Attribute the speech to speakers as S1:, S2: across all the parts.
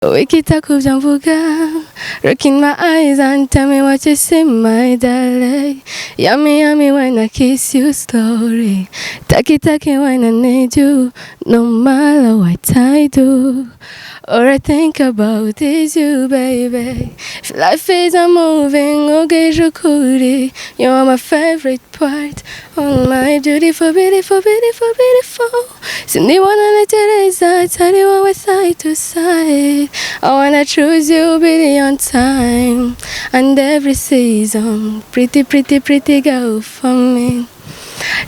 S1: Wikita kubyo mvuga. Look in my eyes and tell me what you see, my darling. Yummy, yummy when I kiss you slowly. Taki taki when I need you. No matter what I do, all I think about is you, baby. If life is a movie, okay, ukuri. You are my favorite part. Oh my beautiful, beautiful, beautiful, beautiful. Sinibona ntekereza atari wowe side to side. I wanna choose you billion time and every season. Pretty, pretty, pretty girl for me.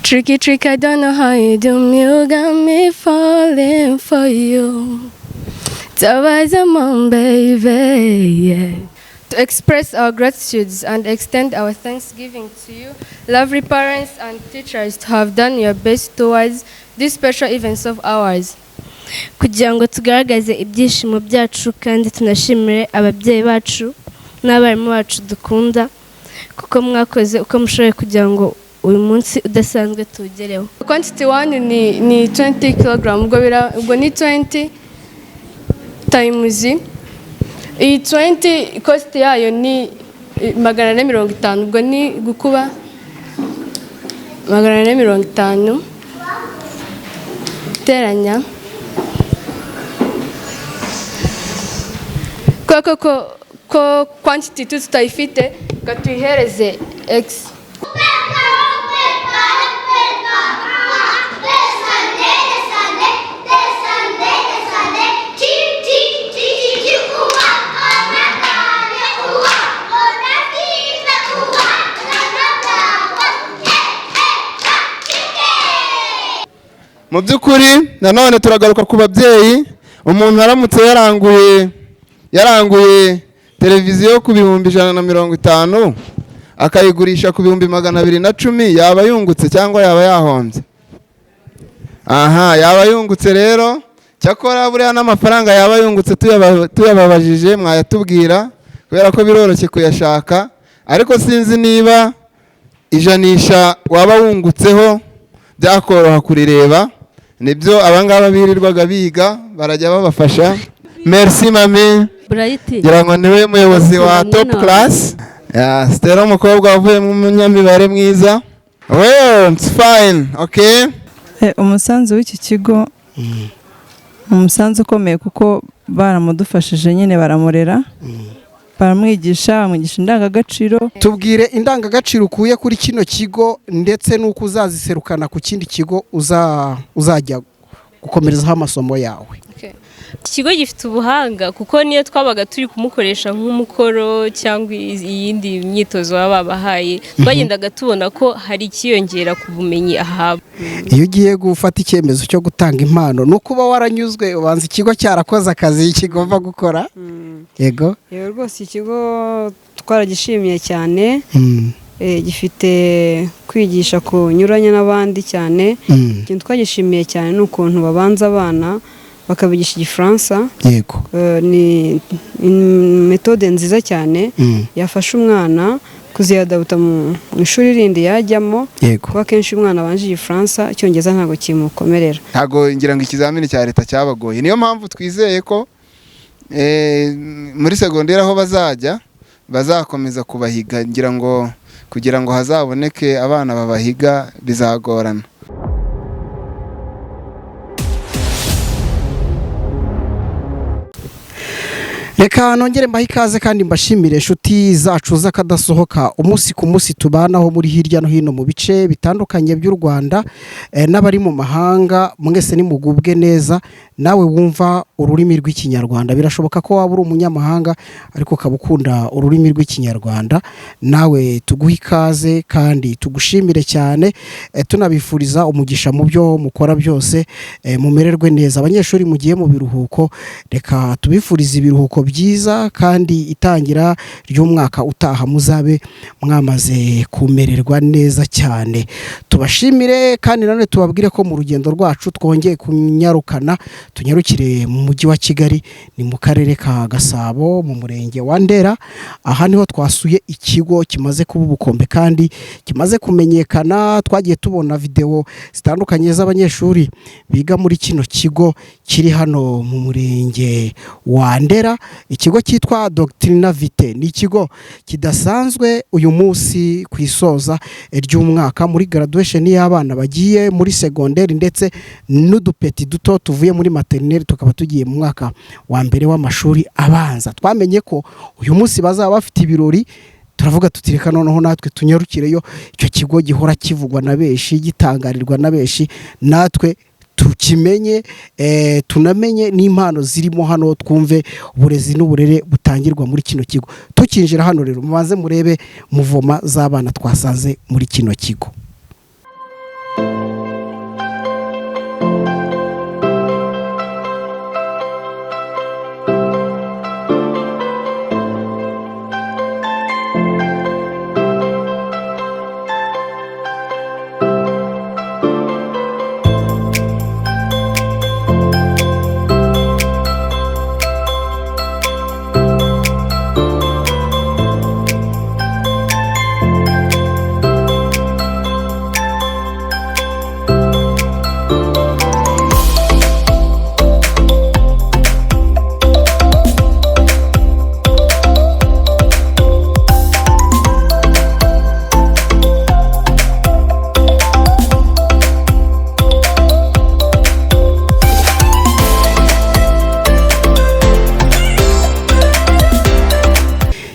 S1: Tricky, trick, I don't know how you do me. You got me falling for you. Tabaza mom, baby, yeah. To express our gratitudes and extend our thanksgiving to you, lovely parents and teachers, to have done your best towards these special events of ours.
S2: Kugira ngo tugaragaze ibyishimo byacu kandi tunashimire ababyeyi bacu n'abarimu bacu dukunda, kuko mwakoze uko mushoboye kugira ngo uyu munsi udasanzwe tuwugereho.
S1: Quantity 1 ni 20 kg, ubwo ni 20 times iyi 20, cost yayo ni 450, ubwo ni gukuba 450 teranya, kubera ko quantity 2 tutayifite, reka tuyihereze x.
S3: Mu by'ukuri nanone turagaruka ku babyeyi. Umuntu aramutse yaranguye televiziyo ku 150,000, akayigurisha ku 210,000, yaba yungutse cyangwa yaba yahombye? Aha yaba yungutse rero. Cyakora buriya n'amafaranga yaba yungutse tuyababajije mwayatubwira, kubera ko biroroshye kuyashaka, ariko sinzi niba ijanisha waba wungutseho byakoroha kurireba. Nibyo abangaba birirwaga biga, barajya babafasha. Merci, mami.
S4: Bright.
S3: Ngira ngo niwe muyobozi wa top class. Yeah, Stella, umukobwa wavuye mu munyamibare mwiza. Well, it's fine, okay.
S5: Umusanzu w'iki kigo ni umusanzu ukomeye, kuko baramudufashije nyine, baramurera, baramwigisha, bamwigisha indangagaciro.
S6: Tubwire indangagaciro ukuye kuri kino kigo, ndetse n'uko uzaziserukana ku kindi kigo uzajya gukomerezaho amasomo yawe.
S7: Iki kigo gifite ubuhanga, kuko niyo twabaga turi kumukoresha nk'umukoro cyangwa iyindi myitozo baba babahaye, twagendaga tubona ko hari ikiyongera ku bumenyi ahabwa.
S6: Iyo ugiye gufata icyemezo cyo gutanga impano, ni ukuba waranyuzwe, ubanza ikigo cyarakoze akazi kigomba gukora, yego?
S8: Yego rwose, ikigo twaragishimiye cyane. Gifite kwigisha kunyuranye n'abandi cyane. Ikintu twagishimiye cyane ni ukuntu babanza abana bakabigisha Igifaransa. Ni méthode nziza cyane yafasha umwana kuziyadabuta mu ishuri rindi yajyamo, kuko akenshi umwana abanje Igifaransa, Icyongereza ntabwo kimukomerera.
S3: Ntabwo ngira ngo ikizamini cya leta cyabagoye. Niyo mpamvu twizeye ko muri segonderi aho bazajya bazakomeza kubahiga. Ngira ngo kugira ngo hazaboneke abana babahiga bizagorana.
S6: Reka nongere mbahe ikaze kandi mbashimire, inshuti zacu z'akadasohoka, umunsi ku munsi tubanaho muri hirya no hino mu bice bitandukanye by'u Rwanda, n'abari mu mahanga mwese nimugubwe neza. Nawe wumva ururimi rw'Ikinyarwanda, birashoboka ko waba uri umunyamahanga ariko ukaba ukunda ururimi rw'Ikinyarwanda, nawe tuguhe ikaze kandi tugushimire cyane, tunabifuriza umugisha mu byo mukora byose, mumererwe neza. Abanyeshuri mugiye mu biruhuko, reka tubifurize ibiruhuko byiza, kandi itangira ry'umwaka utaha muzabe mwamaze kumererwa neza cyane. Tubashimire kandi nanone tubabwire ko mu rugendo rwacu twongeye kunyarukana. Tunyarukire mu mujyi wa Kigali, ni mu karere ka Gasabo, mu murenge wa Ndera. Aha niho twasuye ikigo kimaze kuba ubukombe kandi kimaze kumenyekana. Twagiye tubona videwo zitandukanye z'abanyeshuri biga muri kino kigo kiri hano mu murenge wa Ndera, ikigo cyitwa Doctrina Vitae. Ni ikigo kidasanzwe. Uyu munsi ku isoza ry'umwaka, muri graduation y'abana bagiye muri segonderi ndetse n'udupeti duto tuvuye muri maternelle tukaba tugiye mu mwaka wa mbere w'amashuri abanza, twamenye ko uyu munsi bazaba bafite ibirori. Turavuga tuti reka noneho natwe tunyarukireyo, icyo kigo gihora kivugwa na benshi, gitangarirwa na benshi, natwe tukimenye, tunamenye n'impano zirimo hano, twumve uburezi n'uburere butangirwa muri kino kigo. Tukinjira hano rero, mubanze murebe mouvement z'abana twasanze muri kino kigo.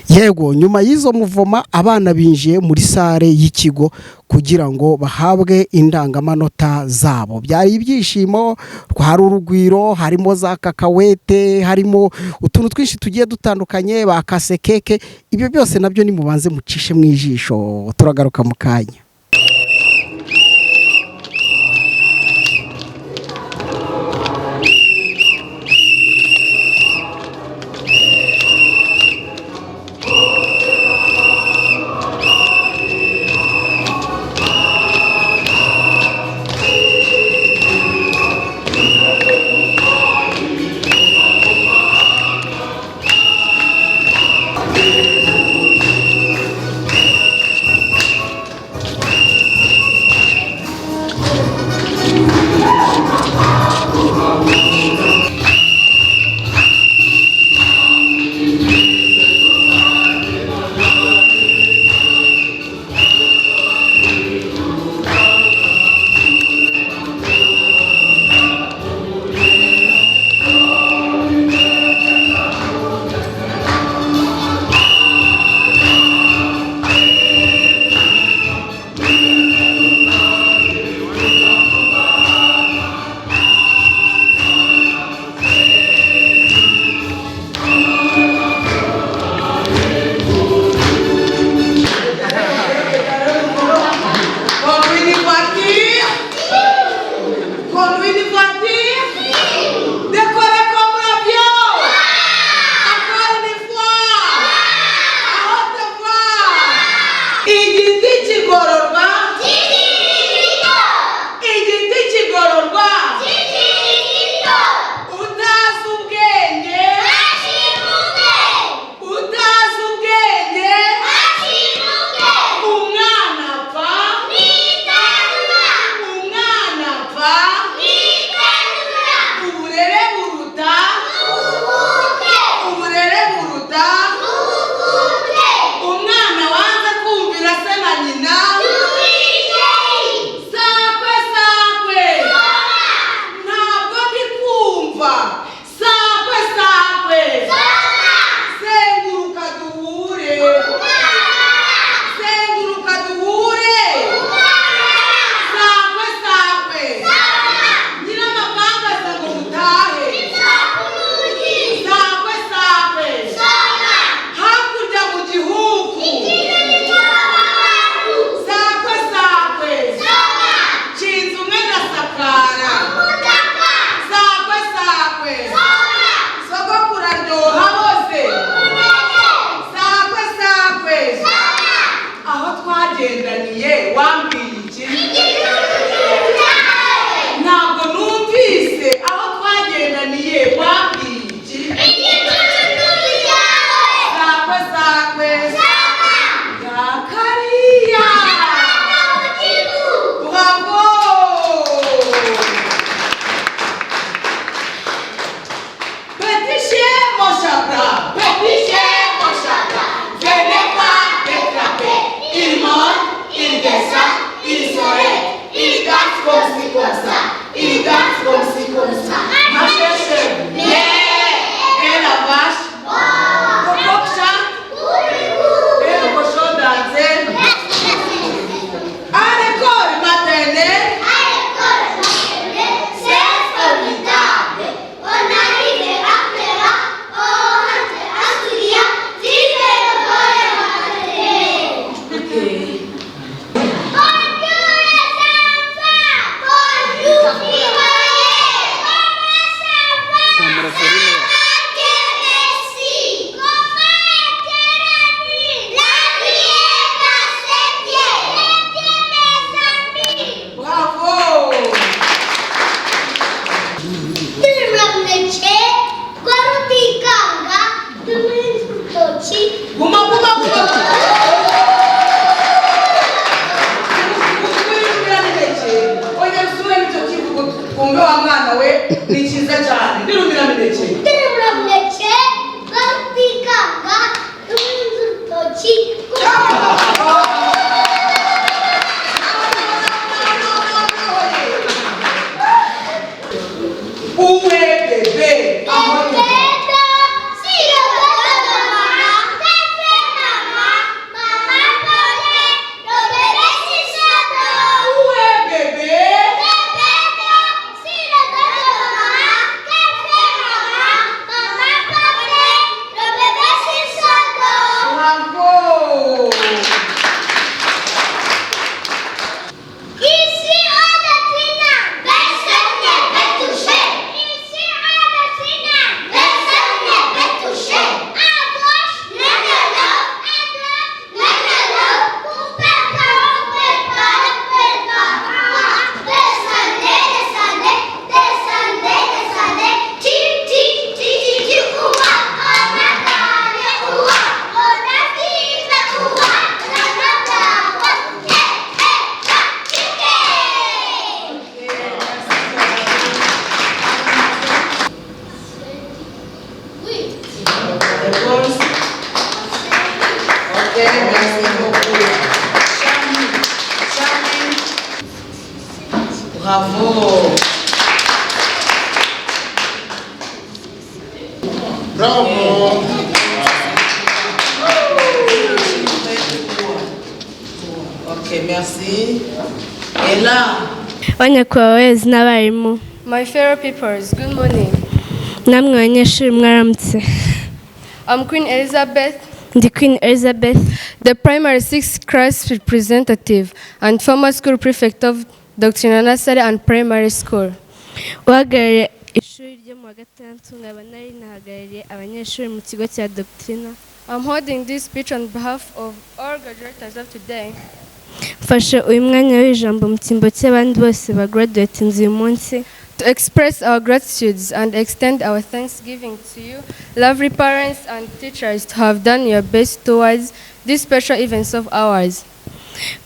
S6: Yego, nyuma y'izo mouvement, abana binjiye muri salle y'ikigo kugira ngo bahabwe indangamanota zabo. Byari ibyishimo, rwari urugwiro, harimo za kakawete, harimo utuntu twinshi tugiye dutandukanye, bakase keke. Ibyo byose nabyo nimubanze mucishe mu ijisho, turagaruka mu kanya.
S4: Réponse. Ok, merci beaucoup. Charlie, Charlie. Bravo.
S3: Bravo.
S4: Ok, merci. Et là,
S2: Banyakubahwa n'abarimu.
S1: My fellow peoples, good morning.
S2: Namwe banyeshuri mwaramutse.
S1: I'm Queen Elizabeth,
S2: Ndi Queen Elizabeth,
S1: the primary six class representative and former school prefect of Doctrina Nursery and Primary School.
S2: Uhagarariye ishuri ryo mu wa gatandatu, nkaba nari nahagarariye abanyeshuri mu kigo cya Doctrina.
S1: I'm holding this speech on behalf of all graduates of today.
S2: Mfashe uyu mwanya w'ijambo mu cyimbo cy'abandi bose ba graduatinze uyu munsi
S1: to express our gratitudes and extend our thanksgiving to you, lovely parents and teachers, to have done your best towards these special events of ours.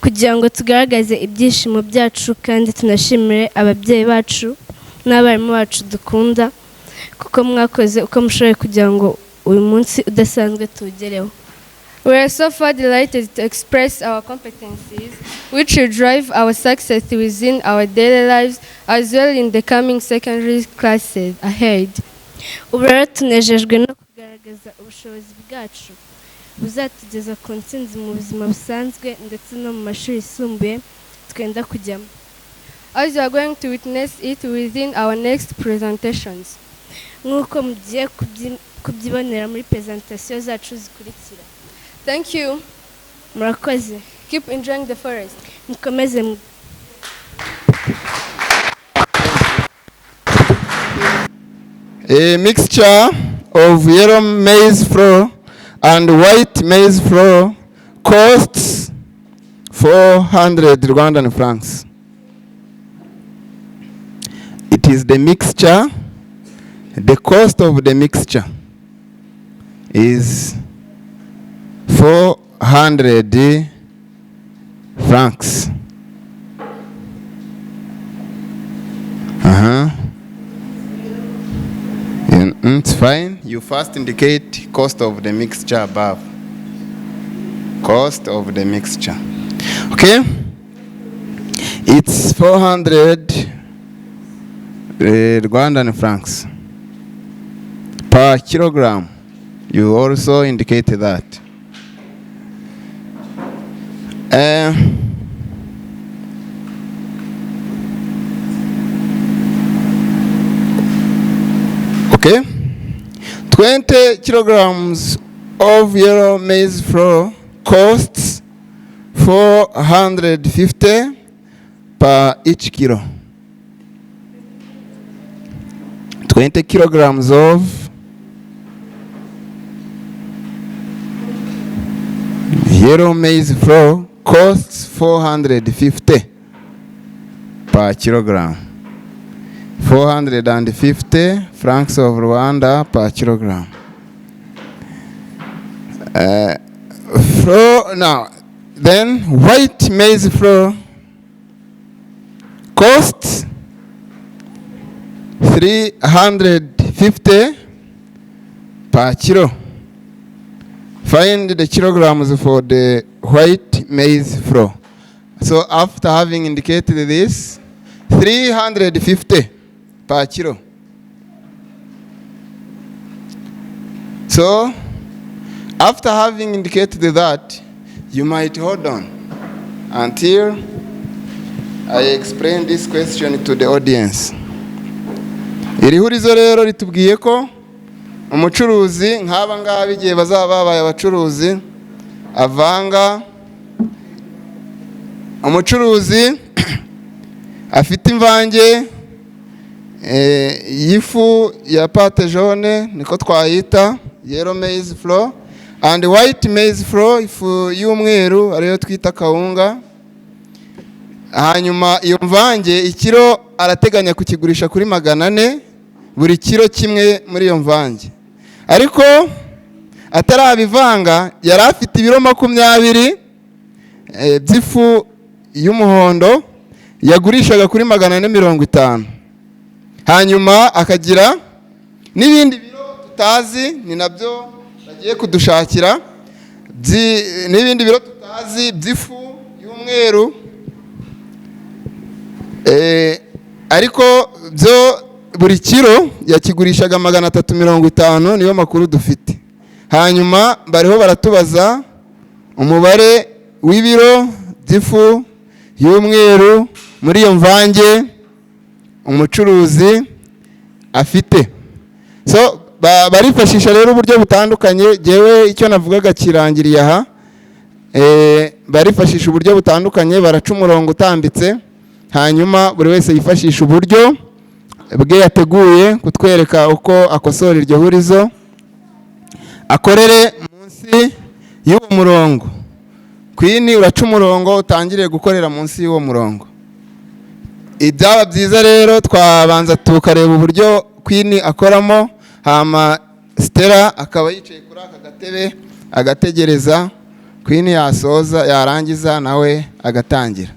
S2: Kugira ngo tugaragaze ibyishimo byacu kandi tunashimire ababyeyi bacu n'abarimu bacu dukunda, kuko mwakoze uko mushoboye kugira ngo uyu munsi udasanzwe tuwugereho.
S1: We are so far delighted to express our competencies, which will drive our success within our daily lives as well in the coming secondary classes ahead.
S2: Ubu rero tunejejwe no kugaragaza ubushobozi bwacu buzatugeza ku ntsinzi mu buzima busanzwe ndetse no mu mashuri yisumbuye twenda kujyamo.
S1: As you are going to witness it within our next presentations.
S2: Nk'uko mugiye kubyibonera muri presentation zacu zikurikira.
S1: Thank you.
S2: Murakoze.
S1: Keep enjoying the forest.
S2: Mukomeze.
S3: A mixture of yellow maize flour and white maize flour costs 400 Rwandan francs. It is the mixture, the cost of the mixture is 400 francs. It's fine. You first indicate cost of the mixture above. Cost of the mixture. Okay? It's 400 Rwandan francs per kilogram. You also indicate that. Okay, 20 kilograms of yellow maize flour costs 450 per each kilo. 20 kilograms of yellow maize flour costs 450 per kilogram. 450 francs of Rwanda per kilogram. Flour, now, then white maize flour costs 350 per kilo. Find the kilograms for the white maize flour. So after having indicated this, 350 per kilo. So after having indicated that, you might hold on until I explain this question to the audience. Iri hurizo rero ritubwiye ko umucuruzi nk'aba ngaba igihe bazaba babaye abacuruzi avanga, umucuruzi afite imvange y'ifu ya pâte jaune, niko twayita yellow maize flour, and white maize flour, ifu y'umweru ariyo twita kawunga. Hanyuma iyo mvange ikiro arateganya kukigurisha kuri 400 buri kiro kimwe muri iyo mvange. Ariko atarabivanga yari afite ibiro 20 by'ifu y'umuhondo yagurishaga kuri 450. Hanyuma akagira n'ibindi biro tutazi, ni nabyo bagiye kudushakira n'ibindi biro tutazi by'ifu y'umweru. Ariko byo buri kiro yakigurishaga 350, niyo makuru dufite. Hanyuma bariho baratubaza umubare w'ibiro by'ifu y'umweru muri iyo mvange umucuruzi afite. So barifashisha rero uburyo butandukanye. Jewe icyo navugaga kirangiriye aha. Barifashisha uburyo butandukanye, baraca umurongo utambitse, hanyuma buri wese yifashisha uburyo bwe yateguye kutwereka uko akosora iryo hurizo, akorere munsi y'uwo murongo. Queen, uraca umurongo utangire gukorera munsi y'uwo murongo. Ibyaba byiza rero twabanza tukareba uburyo Queen akoramo, hama Stella akaba yicaye kuri aka gatebe agategereza Queen yasoza, yarangiza nawe agatangira.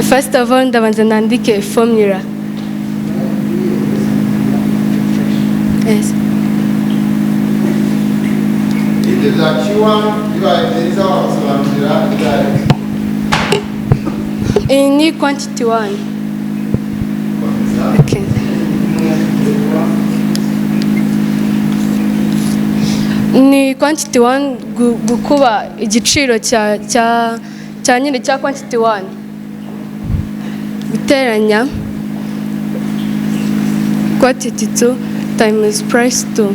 S1: First of all, ndabanza nandike formula. Yes.
S3: Ibyo bya Q1 bibaye byiza wabasobanurira ibyo ari byo.
S1: Iyi ni quantity 1. Okay. Ni quantity 1 gukuba igiciro cya cya cya nyine cya quantity 1. Guteranya quantity 2 times price 2.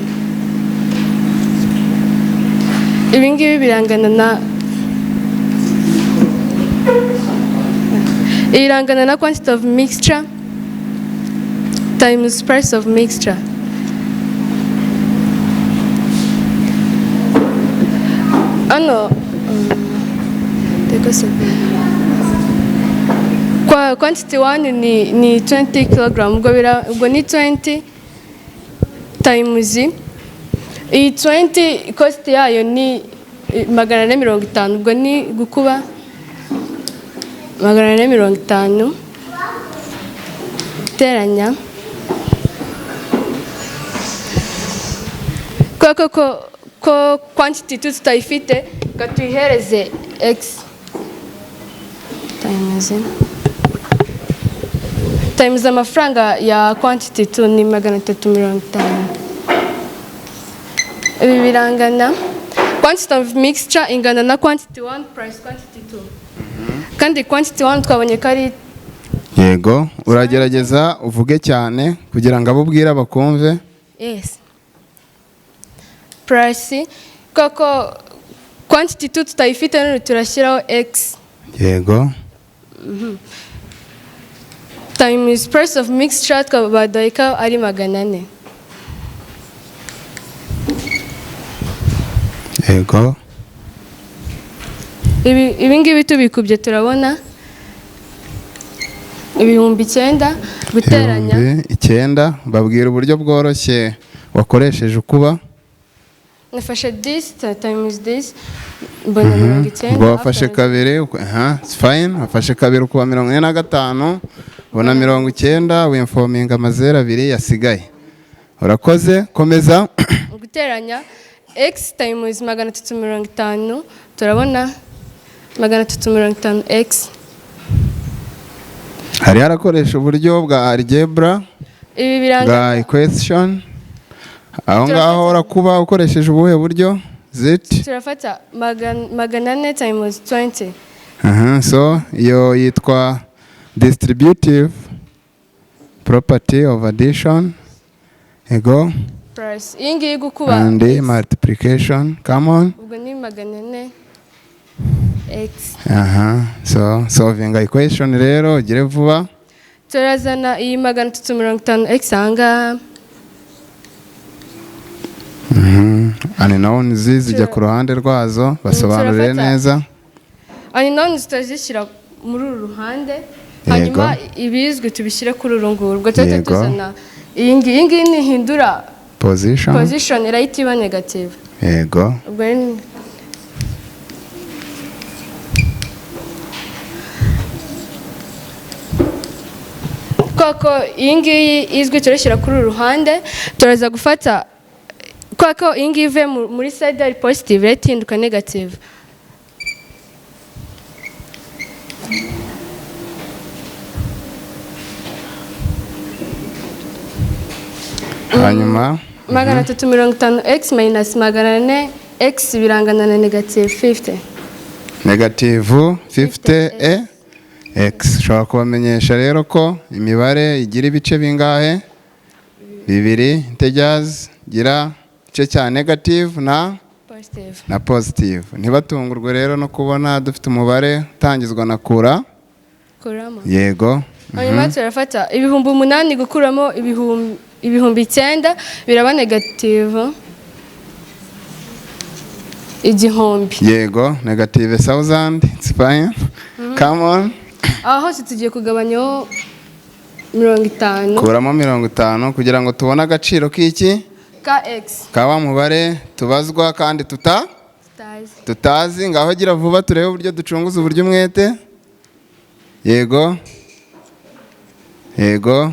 S1: Ibi ngibi birangana na irangana na quantity of mixture times price of mixture. Ano kwa quantity 1 ni 20 kg, ubwo ni 20 times iyi 20 cost yayo ni 450, ubwo ni gukuba 450 guteranya ko quantity 2 tutayifite gatuyihereze x times amafaranga ya quantity 2 ni 350. Ibi birangana quantity of mixture ingana na quantity 1 price quantity 2. Kandi quantity 1 twabonye ko ari.
S3: Yego, uragerageza uvuge cyane kugira ngo abo ubwira bakumve.
S1: Yes. Price koko quantity 2 tutayifite none turashyiraho x.
S3: Yego.
S1: Times price of mixture twabaduhaye ko ari 400.
S3: Yego.
S1: Ibi ngibi tubikubye turabona 9000 guteranya
S3: 9000. Babwira uburyo bworoshye wakoresheje ukuba.
S1: Nafashe this times this mbona 90.
S3: Ubwo wafashe kabiri, it's fine. Wafashe kabiri ukuba 45, ubona 90, winforminga amazeru abiri yasigaye. Urakoze, komeza.
S1: Guteranya x times 350 turabona 350 x.
S3: Hari harakoresha uburyo bwa algebra,
S1: ibi biranga
S3: bwa equation. Aho ngaho urakuba ukoresheje ubuhe buryo? Zit
S1: turafata 400 times 20.
S3: So iyo yitwa distributive property of addition. Ego
S1: plus iyi ngiyi gukuba
S3: and multiplication. Come on.
S1: Ubwo ni 400 x.
S3: So solving equation rero ugire vuba.
S1: Turazana iyi 350 x ahangaha.
S3: Unknowns zijya ku ruhande rwazo, basobanurire neza.
S1: Unknowns tutazishyira muri uru ruhande, hanyuma ibizwi tubishyire kuri uru nguru. Ubwo tuzana iyi ngiyi nihindura
S3: position
S1: irahita iba negative.
S3: Yego.
S1: Ubwo koko iyi ngiyi izwi turashyira kuri uru ruhande, turaza gufata koko iyi ngiyi ive muri side ari positive irahita ihinduka negative.
S3: Hanyuma
S1: 350 x minus 400 x birangana na negative 50.
S3: Negative 50 x. Ushobora kubamenyesha rero ko imibare igira ibice bingahe? Bibiri. Integers gira igice cya negative na
S1: positive.
S3: Na positive. Ntibatungurwe rero no kubona dufite umubare utangizwa na kura.
S1: Kuramo.
S3: Yego.
S1: Hanyuma turafata 8,000 gukuramo 9,000 biraba negative 1,000.
S3: Yego, negative 1,000, it's fine. Come on.
S1: Aho hose tugiye kugabanyaho 50.
S3: Kuramo 50 kugira ngo tubone agaciro k'iki?
S1: Ka x.
S3: Ka wa mubare tubazwa kandi tutazi. Ngaho gira vuba turebe uburyo ducunguza uburyo umwete. Yego. Yego.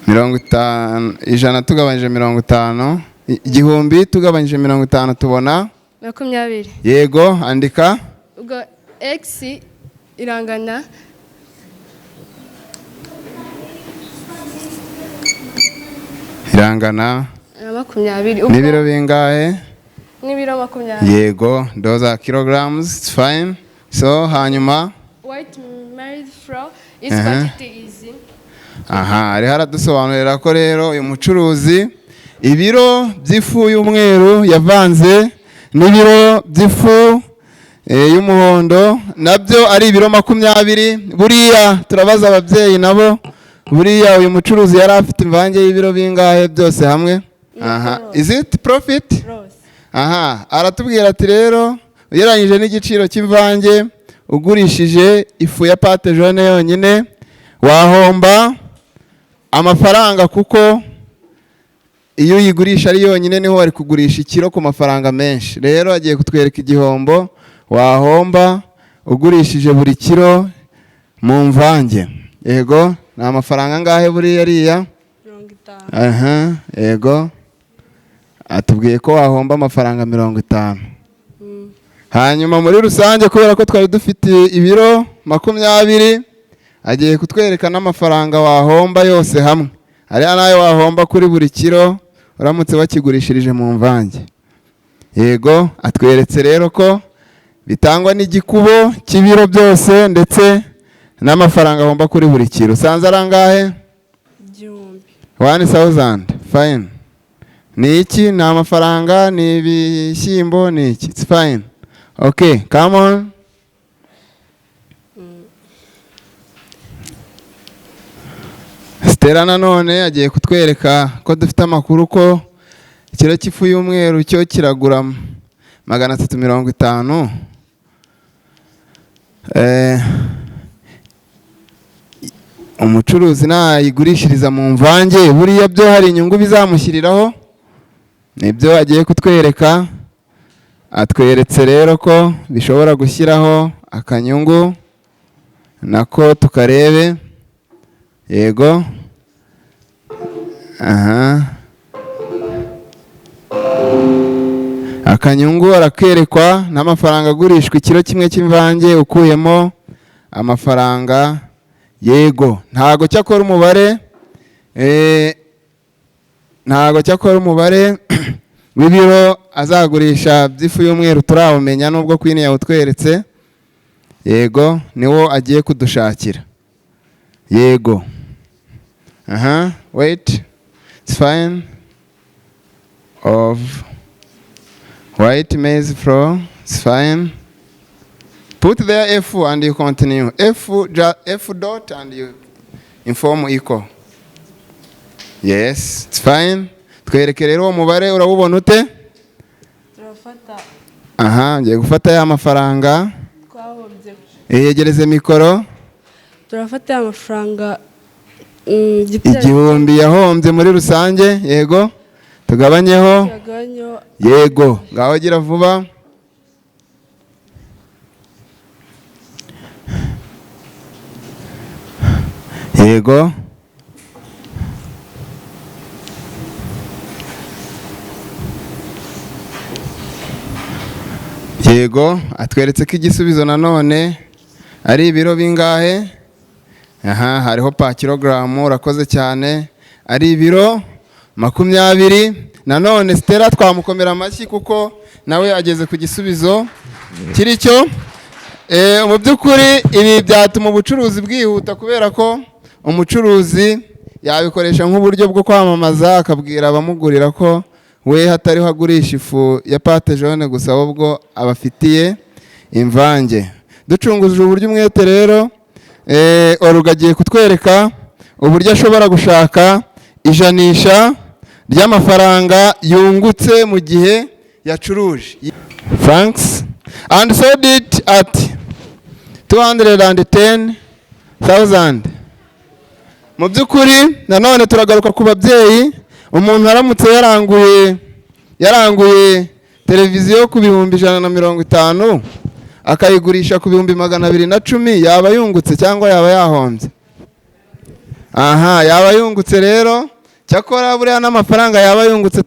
S3: 50 100 tugabanyije 50, 1,000 tugabanyije 50 tubona
S1: 20.
S3: Yego, andika.
S1: Ubwo x irangana na 20.
S3: N'ibiro bingahe?
S1: N'ibiro 20.
S3: Yego, those are kilograms, it's fine. So hanyuma
S1: white married flour is quantity easy.
S3: Aha, ari haradusobanurira ko rero uyu mucuruzi ibiro by'ifu y'umweru yavanze n'ibiro by'ifu y'umuhondo nabyo ari ibiro 20. Buriya turabaza ababyeyi nabo, buriya uyu mucuruzi yari afite imvange y'ibiro bingahe byose hamwe? Aha, is it profit? Aha, aratubwira ati rero ugereranyije n'igiciro cy'imvange ugurishije ifu ya pâte jaune yonyine wahomba amafaranga, kuko iyo uyigurisha ari yonyine niho wari kugurisha ikiro ku mafaranga menshi. Rero agiye kutwereka igihombo wahomba ugurishije buri kiro mu mvange. Yego, ni amafaranga angahe buriya ariya?
S8: 50.
S3: Aha, yego. Atubwiye ko wahomba amafaranga 50. Hanyuma muri rusange kubera ko twari dufite ibiro 20, agiye kutwereka n'amafaranga wahomba yose hamwe. Ariya nayo wahomba kuri buri kiro uramutse bakigurishirije mu mvange. Yego, atweretse rero ko bitangwa n'igikubo cy'ibiro byose ndetse n'amafaranga ahomba kuri buri kiro. Usanze arangahe? 1,000. Fine. Ni iki? Ni amafaranga, ni ibishyimbo, ni iki? It's fine. Okay, come on. Stella nanone agiye kutwereka ko dufite amakuru ko ikiro cy'ifu y'umweru cyo kiragura 350. Umucuruzi nayigurishiriza mu mvange buriya byo hari inyungu bizamushyiriraho, nibyo agiye kutwereka. Atweretse rero ko bishobora gushyiraho akanyungu nako tukarebe. Yego. Aha, akanyungu arakerekwa n'amafaranga agurishwa ikiro kimwe cy'imvange ukuyemo amafaranga. Yego, ntago cyakora umubare ntago cyakora umubare w'ibiro azagurisha by'ifu y'umweru turawumenya nubwo Queen yawutweretse. Yego, niwo agiye kudushakira. Yego. Aha, wait, it's fine. Of white maize flour, it's fine. Put there F and you continue. F, F dot and you inform equal. Yes, it's fine. Twereke rero uwo mubare urawubona ute?
S8: Turafata.
S3: Aha, ngiye gufata ya mafaranga.
S8: Twahombye.
S3: Yegereze mikoro.
S8: Turafata ya mafaranga
S3: 1,000 yahombye muri rusange. Yego, Tugabanyeho? Yego, ngaho gira vuba. Yego. Yego, atweretse ko igisubizo nanone ari ibiro bingahe? Aha, hariho pa kilogramu, urakoze cyane. Ari ibiro 20. Nanone Stella twamukomera amashyi kuko nawe ageze ku gisubizo kiri cyo. Mu by'ukuri ibi byatuma ubucuruzi bwihuta kubera ko umucuruzi yabikoresha nk'uburyo bwo kwamamaza, akabwira abamugurira ko we hatariho agurisha ifu ya pâte jaune gusa, ahubwo abafitiye imvange. Ducunguje uburyo umwete rero, Oruga agiye kutwereka uburyo ashobora gushaka ijanisha ry'amafaranga yungutse mu gihe yacuruje. Francs and sold it at 210,000. Mu by'ukuri nanone turagaruka ku babyeyi. Umuntu aramutse yaranguye televiziyo ku 150,000 akayigurisha ku 210,000, yaba yungutse cyangwa yaba yahombye? Aha, yaba yungutse rero. Cyakora buriya n'amafaranga yaba yungutse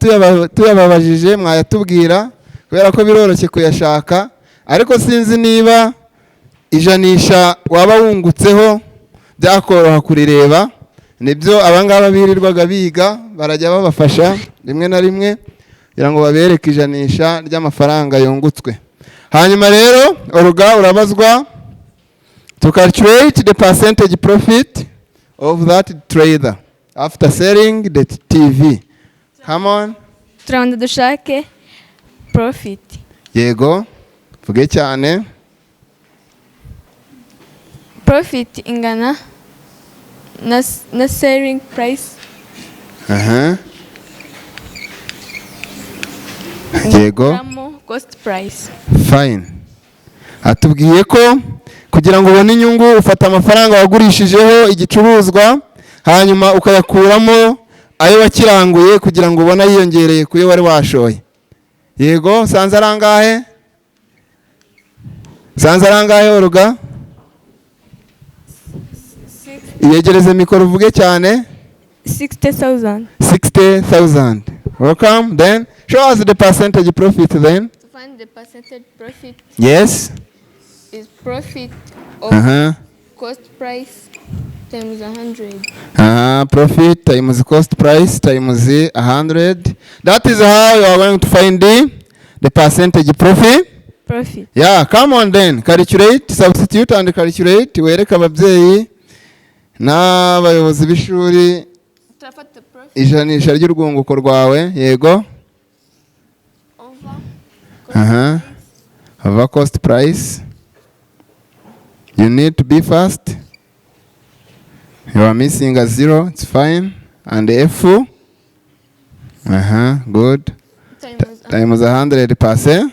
S3: tuyababajije mwayatubwira, kubera ko biroroshye kuyashaka, ariko sinzi niba ijanisha waba wungutseho byakoroha kurireba. Nibyo abangaba birirwaga biga, barajya babafasha rimwe na rimwe kugira ngo babereke ijanisha ry'amafaranga yungutswe. Hanyuma rero Oruga urabazwa to calculate the percentage profit of that trader after selling the TV. Come on.
S1: Turabanza dushake profit.
S3: Yego, vuge cyane.
S1: Profit ingana na selling price.
S3: Yego.
S1: Cost price.
S3: Fine. Atubwiye ko kugira ngo ubone inyungu ufata amafaranga wagurishijeho igicuruzwa, hanyuma ukayakuramo ayo wakiranguye kugira ngo ubone yiyongereye kuyo wari washoye. Yego, sanze arangahe? Sanze arangahe Oruga? Iyegereze mikoro uvuge cyane.
S1: 60,000.
S3: 60,000. Welcome. Then show us the percentage profit then.
S1: To find the percentage profit.
S3: Yes.
S1: Is profit of cost price times 100.
S3: Profit times cost price times 100. That is how you are going to find the percentage profit.
S1: Profit.
S3: Yeah, come on then. Calculate, substitute and calculate. Wereka ababyeyi n'abayobozi b'ishuri ijanisha ry'urwunguko rwawe. Yego. Over cost price. You need to be fast. You are missing a zero, it's fine. And F. Good. Times 100%.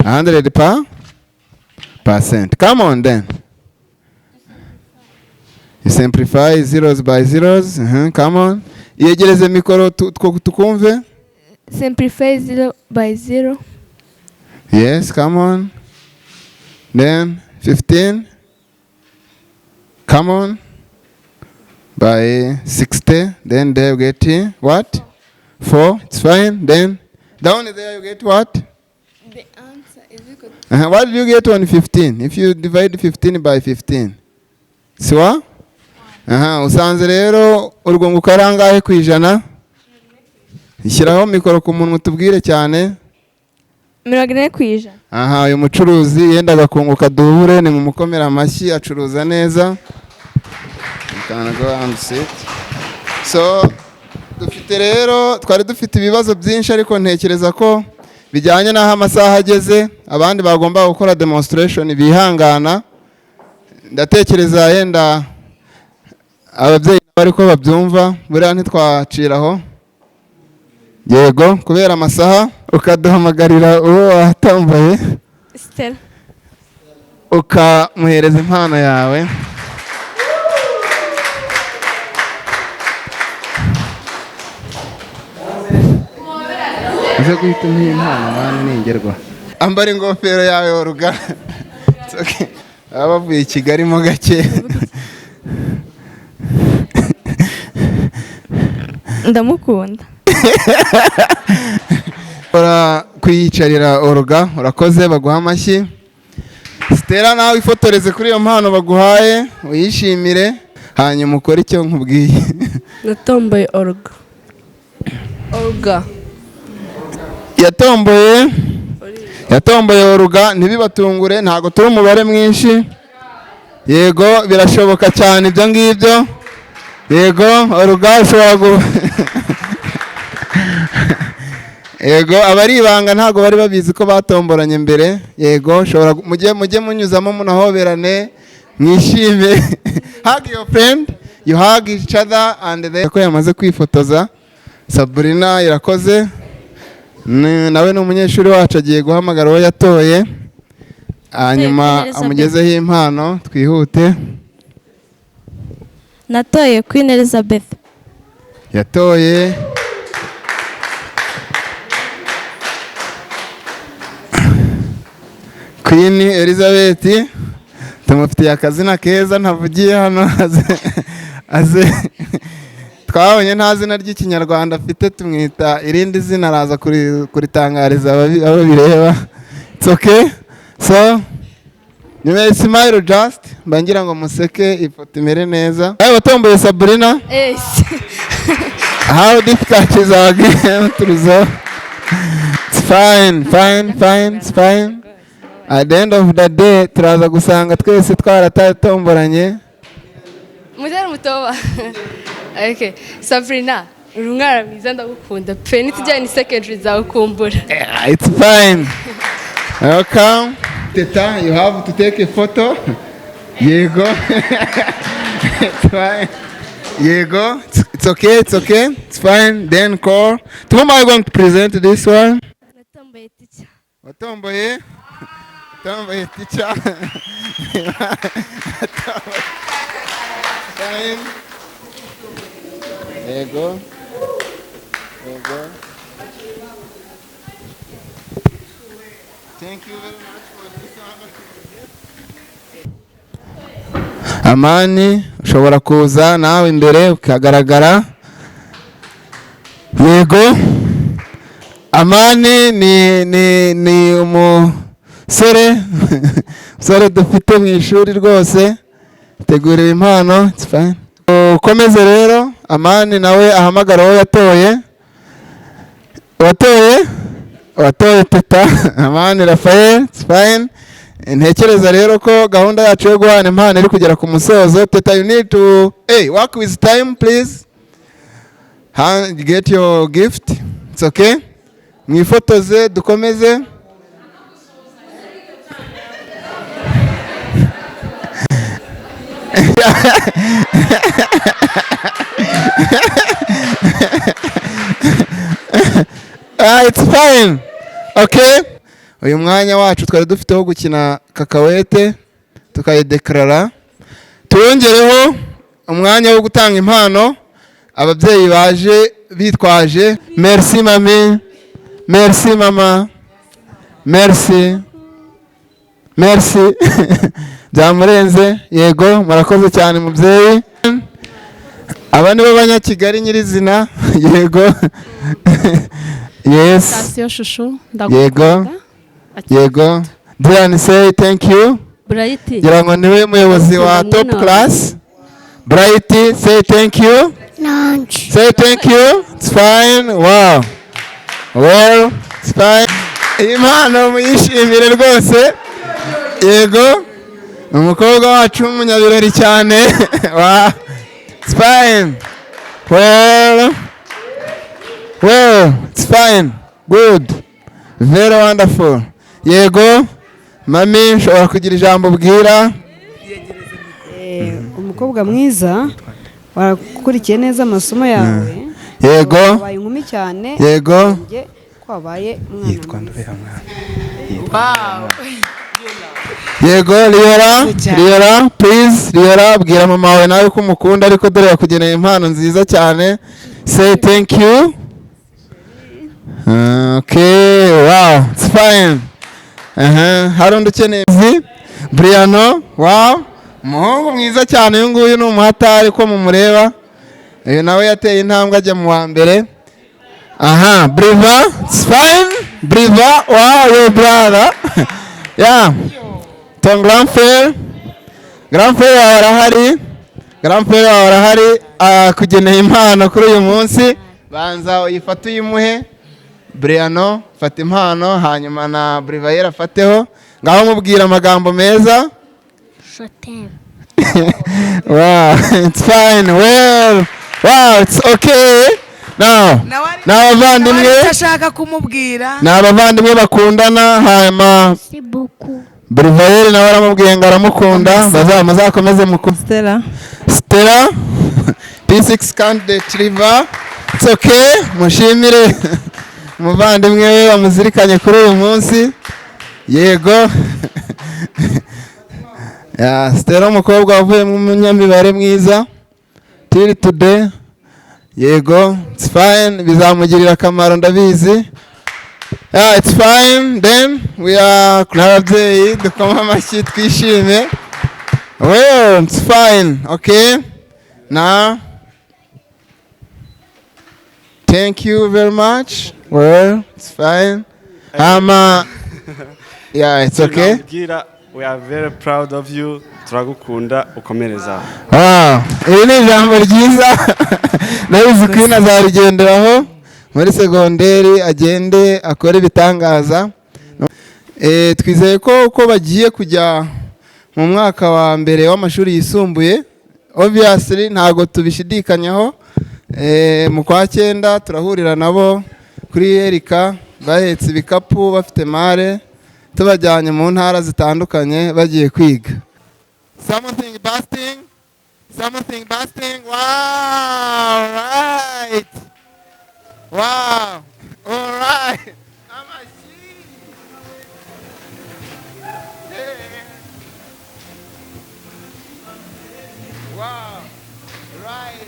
S3: 100%. Come on then. You simplify zeros by zeros. Come on. Yegereze mikoro tukumve.
S1: Simplify 0 by 0.
S3: Yes, come on. Then 15. Come on. By 60. Then there you get what? 4. It's fine. Then down there you get what?
S1: The answer is equal to.
S3: What do you get on 15? If you divide 15 by 15. So? Usanze rero urwunguko ari angahe ku ijana? Ishyiraho mikoro ku munwa tubwire cyane.
S1: 40 ku ijana.
S3: Aha, uyu mucuruzi yendaga kunguka duhure, ni mumukomera amashyi, acuruza neza. You can go and sit. So dufite rero, twari dufite ibibazo byinshi ariko ntekereza ko bijyanye n'aho amasaha ageze, abandi bagomba gukora demonstration bihangana. Ndatekereza yenda ababyeyi bariko babyumva, buriya ntitwaciraho. Yego, kubera amasaha ukaduhamagarira uwo watambaye
S1: Stella,
S3: ukamuhereza impano yawe. Uze guhita umpa impano mwana ningerwa. Ambara ingofero yawe, Oruga. It's okay. Baba bavuye i Kigali mo gake.
S1: Ndamukunda.
S3: Ora kwiyicarira Oruga, urakoze, baguha amashyi. Stella, nawe ifotoreze kuri iyo mpano baguhaye, uyishimire, hanyuma ukore icyo nkubwiye.
S2: Natomboye Olga.
S1: Olga.
S3: Yatomboye Oruga. Ntibibatungure, ntabwo turi umubare mwinshi. Yego, birashoboka cyane ibyo ngibyo. Yego, Oruga ushobora yego, abari ibanga ntabwo bari babizi ko batomboranye mbere. Yego, ushobora mujye munyuzamo munahoberane, mwishime. Hug your friend, you hug each other and then ko yamaze kwifotoza. Sabrina irakoze. Nawe ni umunyeshuri wacu, agiye guhamagara uwo yatoye, hanyuma
S9: Queen Elizabeth.
S3: amugezeho impano, twihute.
S9: Natoye Queen Elizabeth.
S3: Yatoye Queen Elizabeth. Tumufitiye akazina keza ntavugiye hano, aze twabonye nta zina ry'Ikinyarwanda afite, tumwita irindi zina, araza kuritangariza abo bireba. It's okay. So you may smile, just mba ngira ngo museke ifoto imere neza. Ayo watomboye Sabrina.
S1: Yes.
S3: How difficult is our game to resolve? It's fine, fine, fine, it's fine. At the end of the day, turaza gusanga twese twaratomboranye.
S1: Mutari mutoba. Okay. Sabrina, uri umwana mwiza, ndagukunda pe, nitujyana ni secondary nzagukumbura.
S3: Yeah, it's fine. Welcome. Teta, you have to take a photo. Yego. It's fine. Yego. It's okay, it's okay. It's fine. Then call. To whom are you going to present this one?
S2: Natomboye teacher.
S3: Watomboye? Watomboye teacher. Fine. Yego. Yego. Thank you very much for this wonderful gift. Amani, ushobora kuza nawe imbere ukagaragara. Yego. Amani ni umusore dufite mu ishuri rwose, tegurira impano. It's fine. Ukomeze rero, Amani nawe ahamagara uwo yatoye. Watoye Teta Amani Rafael. It's fine. Ntekereza rero ko gahunda yacu yo guhana impano iri kugera ku musozo. Teta, you need to, hey, work with time, please. Get your gift. It's okay. Mwifotoze dukomeze. It's fine. Okay. Uyu mwanya wacu twari dufite wo gukina kakawete tukayideklarara, tuwongereho umwanya wo gutanga impano ababyeyi baje bitwaje. Merci mami, merci mama, merci, merci. Byamurenze. Yego, murakoze cyane mubyeyi. Aba nibo Banyakigali nyirizina. Yego. Yes.
S10: Sitasiyo shushu.
S3: Yego.
S10: Ndagukunda.
S3: Yego. Diane, say thank you.
S10: Bright.
S3: Ngira ngo niwe muyobozi wa
S10: Ndagukunda
S3: top
S10: mwana
S3: class. Bright, say thank you. Say thank you. It's fine. Wow. Well, it's fine. Impano muyishimire rwose. Yego. Umukobwa wacu w'umunyabirori cyane. Wow. It's fine. Well. Well, it's fine. Good. Very wonderful. Yego. Mami, ushobora kugira ijambo ubwira.
S8: Umukobwa mwiza, warakurikiye neza amasomo yawe.
S3: Yego.
S8: Wabaye inkumi cyane.
S3: Yego.
S8: Njye ko wabaye umwana mwiza.
S4: Wow.
S3: Yego, Liora, Liora, please, Liora, bwira mama wawe nawe ko umukunda, ariko dore yakugeneye impano nziza cyane. Say thank you. Okay. Okay, wow, it's fine. Hari undi ukeneye izi? Briano, wow, umuhungu mwiza cyane. Uyu nguyu ni umuhatari ko mumureba. Uyu nawe yateye intambwe ajya mu wa mbere. Aha, Briva, it's fine. Briva, wow, your brother. Yeah. Ton grand frère. Grand frère wawe arahari. Grand frère wawe arahari, akugeneye impano kuri uyu munsi. Banza uyifate uyimuhe. Briano, fata impano, hanyuma na Brivayera afateho. Ngaho mubwira amagambo meza.
S10: Je t'aime.
S3: Wow, it's fine. Well, wow, it's okay. Now, ni abavandimwe,
S4: Ashaka kumubwira.
S3: Ni abavandimwe bakundana, hanyuma
S10: Merci beaucoup.
S3: Brivayeri nawe aramubwiye ngo aramukunda, bazakomeze muku.
S5: Stella.
S3: Stella, P6 candidate Riva, it's okay, mushimire umuvandimwe we wamuzirikanye kuri uyu munsi. Yego. Yeah, Stella, umukobwa wavuye mu munyamibare mwiza till today. Yego, it's fine, bizamugirira akamaro, ndabizi. Yeah, it's fine. Then we are n'ababyeyi, dukoma amashyi twishime. Well, it's fine. Okay. Now, thank you very much. Well, it's fine. Yeah, it's okay.
S11: Namubwira, we are very proud of you, turagukunda, ukomereza.
S3: Wow, iri ni ijambo ryiza. Ndabizi Queen azarigenderaho muri segonderi, agende akore ibitangaza. Twizeye ko uko bagiye kujya mu mwaka wa mbere w'amashuri yisumbuye, obviously ntabwo tubishidikanyaho, mu kwa cyenda turahurira nabo kuri Erika bahetse ibikapu, bafite mare, tubajyanye mu ntara zitandukanye bagiye kwiga. Something busting, something busting. Wow, right, wow, all right. Amashyi. Yeah. Wow, right.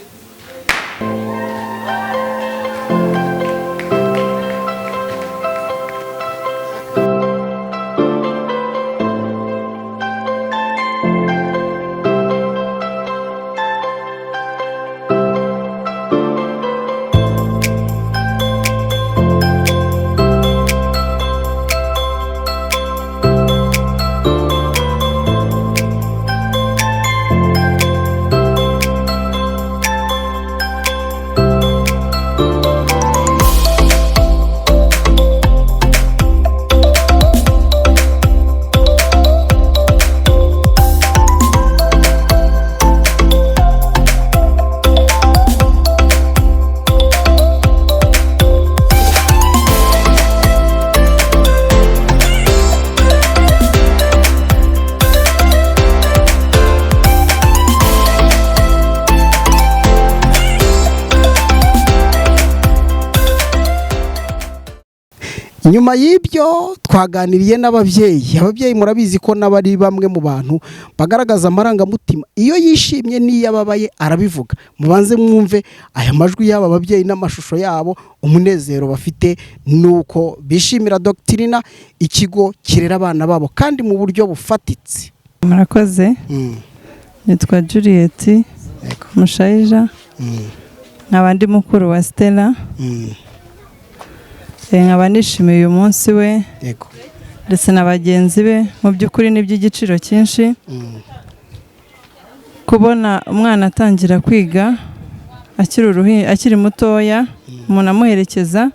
S6: Nyuma y'ibyo twaganiriye n'ababyeyi. Ababyeyi murabizi ko n'abari bamwe mu bantu bagaragaza amarangamutima, iyo yishimye n'iyo ababaye arabivuga. Mubanze mwumve aya majwi y'aba babyeyi n'amashusho yabo, umunezero bafite nuko bishimira Doctrina, ikigo kirera abana babo kandi mu buryo bufatitse.
S5: Murakoze. Nitwa Juliet Mushayija, nkaba ndi mukuru wa Stella. Nkaba nishimiye uyu munsi we ndetse na bagenzi be. Mu by'ukuri ni iby'igiciro cyinshi kubona umwana atangira kwiga akiri mutoya, umuntu amuherekeza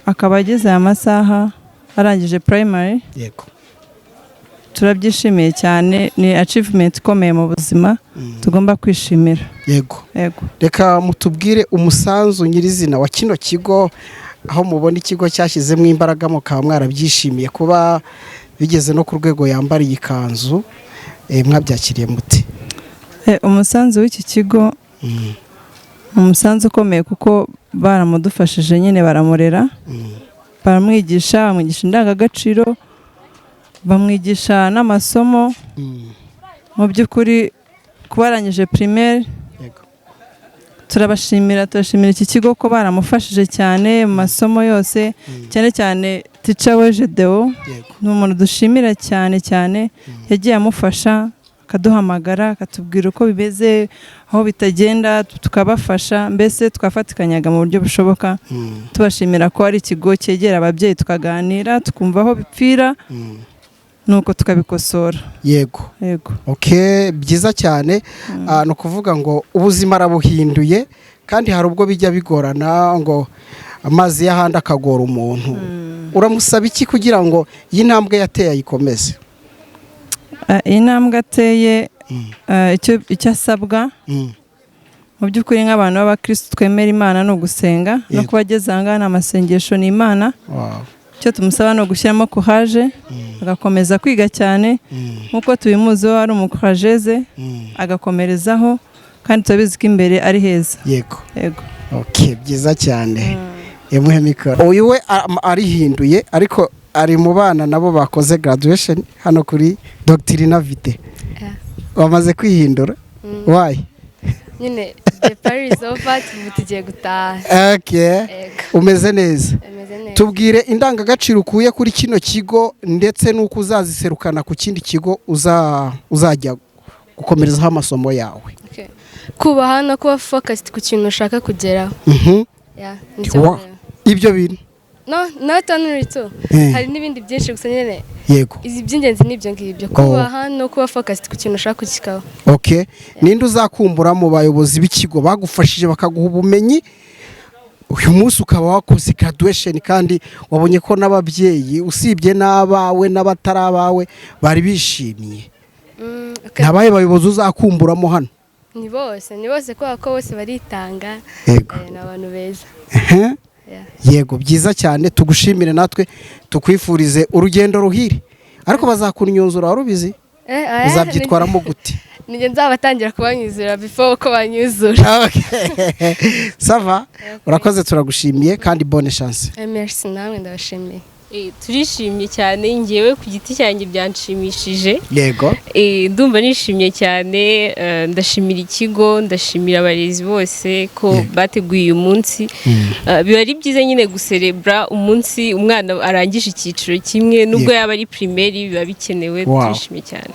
S5: akaba ageze aya masaha arangije primary. Turabyishimiye cyane, ni achievement ikomeye mu buzima tugomba kwishimira.
S6: Yego.
S5: Yego.
S6: Reka mutubwire umusanzu nyirizina wa kino kigo, aho mubona ikigo cyashyizemo imbaraga mukaba mwarabyishimiye kuba bigeze no ku rwego yambara iyi kanzu, mwabyakiriye mute?
S5: Umusanzu w'iki kigo ni umusanzu ukomeye kuko baramudufashije nyine, baramurera, baramwigisha, bamwigisha indangagaciro, bamwigisha n'amasomo. Mu by'ukuri kuba arangije primaire Turabashimira, turashimira iki kigo ko baramufashije cyane mu masomo yose, cyane cyane teacher we Gedeon. Ni umuntu dushimira cyane cyane, yagiye amufasha, akaduhamagara, akatubwira uko bimeze, aho bitagenda tukabafasha, mbese twafatikanyaga mu buryo bushoboka. Tubashimira ko ari ikigo cyegera ababyeyi, tukaganira, tukumva aho bipfira, nuko tukabikosora. Yego.
S6: Okay, byiza cyane. Ni ukuvuga ngo ubuzima arabuhinduye, kandi hari ubwo bijya bigorana ngo amazi y'ahandi akagora umuntu. Uramusaba iki kugira ngo iyi ntambwe yateye ayikomeze?
S5: Iyi ntambwe ateye, icyo asabwa mu by'ukuri nk'abantu b'abakirisitu twemera Imana ni ugusenga no kuba ageze aha ngaha ni amasengesho, ni Imana. Icyo tumusaba ni ugushyiramo courage, agakomeza kwiga cyane nk'uko tubimuziho ari umukurajeze, agakomerezaho, kandi turabizi ko imbere ari heza. Yego.
S6: Okay, byiza cyane. Emuhe mikoro. Uyu we arihinduye, ariko ari mu bana nabo bakoze graduation hano kuri Doctrina Vitae. Bamaze kwihindura. Why?
S1: Nyine the party is over, ubu tugiye gutaha. Yego.
S6: Umeze neza?
S1: Umeze neza.
S6: Tubwire indangagaciro ukuye kuri kino kigo, ndetse n'uko uzaziserukana ku kindi kigo uzajya gukomerezaho amasomo yawe.
S1: Okay. Kubaha no kuba focused ku kintu ushaka kugeraho. Yeah, nicyo mbona.
S6: Ibyo bintu?
S1: No, not only two. Hari n'ibindi byinshi, gusa nyine izi by'ingenzi ni ibyo ngibyo, kubaha no kuba focused ku kintu ushaka kugeraho.
S6: Okay, ninde uzakumbura mu bayobozi b'ikigo bagufashije, bakaguha ubumenyi, uyu munsi ukaba wakoze graduation, kandi wabonye ko n'ababyeyi, usibye n'abawe n'abatari abawe, bari bishimye?
S1: Okay.
S6: Ni abahe bayobozi uzakumburamo hano?
S1: Ni bose, ni bose, kubera ko bose baritanga. Ni abantu beza. Yeah.
S6: Yego, byiza cyane. Tugushimire natwe, tukwifurize urugendo ruhire, ariko bazakunyuzura, wari ubizi?
S1: Oya,
S6: Uzabyitwaramo gute?
S1: Nijye nzabatangira kubanyuzura before ko banyuzura.
S6: Okay. Ça va, urakoze, turagushimiye kandi bonne chance.
S1: Merci, namwe ndabashimiye.
S7: Turishimye cyane, ngewe ku giti cyanjye byanshimishije. Ndumva nishimye cyane, ndashimira ikigo, ndashimira abarezi bose ko bateguye uyu munsi. Biba ari byiza nyine guserebura umunsi umwana arangije icyiciro kimwe, nubwo yaba ari primaire, biba bikenewe. Turishimye cyane.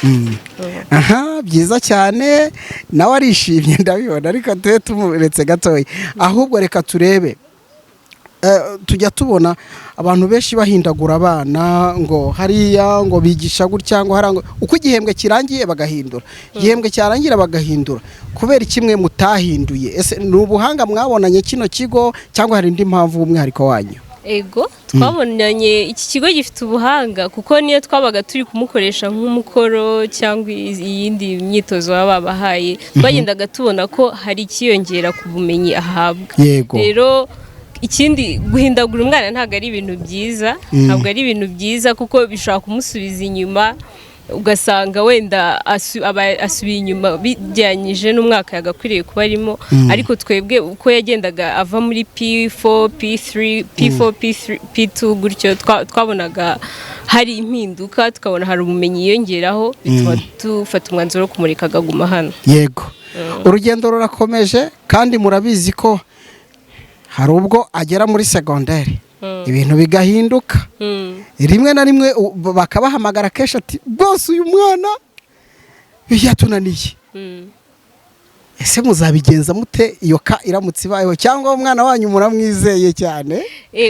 S6: Aha, byiza cyane, nawe arishimye ndabibona, ariko tube tumuretse gatoya. Ahubwo reka turebe, tujya tubona abantu benshi bahindagura abana, ngo hariya ngo bigisha gutya, ngo hariya ngo uko igihembwe kirangiye bagahindura, igihembwe cyarangira bagahindura. Kubera kimwe mutahinduye, ese ni ubuhanga mwabonanye kino kigo, cyangwa hari indi mpamvu w'umwihariko wanyu?
S7: Ego, twabonanye iki kigo gifite ubuhanga, kuko niyo twabaga turi kumukoresha nk'umukoro cyangwa iyindi myitozo baba babahaye, twagendaga tubona ko hari ikiyongera ku bumenyi ahabwa. Rero ikindi, guhindagura umwana ntabwo ari ibintu byiza, ntabwo ari ibintu byiza, kuko bishobora kumusubiza inyuma, ugasanga wenda aba asubiye inyuma bijyanyije n'umwaka yagakwiriye kuba arimo. Ariko twebwe uko yagendaga ava muri P4, P3, P4, P3, P2 gutyo, twabonaga hari impinduka, tukabona hari ubumenyi yiyongeraho, bituma dufata umwanzuro wo kumureka akaguma hano.
S6: Yego, urugendo rurakomeje, kandi murabizi ko hari ubwo agera muri segonderi ibintu bigahinduka, rimwe na rimwe bakabahamagara kenshi ati: "Rwose uyu mwana yatunaniye." Ese muzabigenza mute iyo ka iramutse ibayeho, cyangwa umwana wanyu muramwizeye cyane?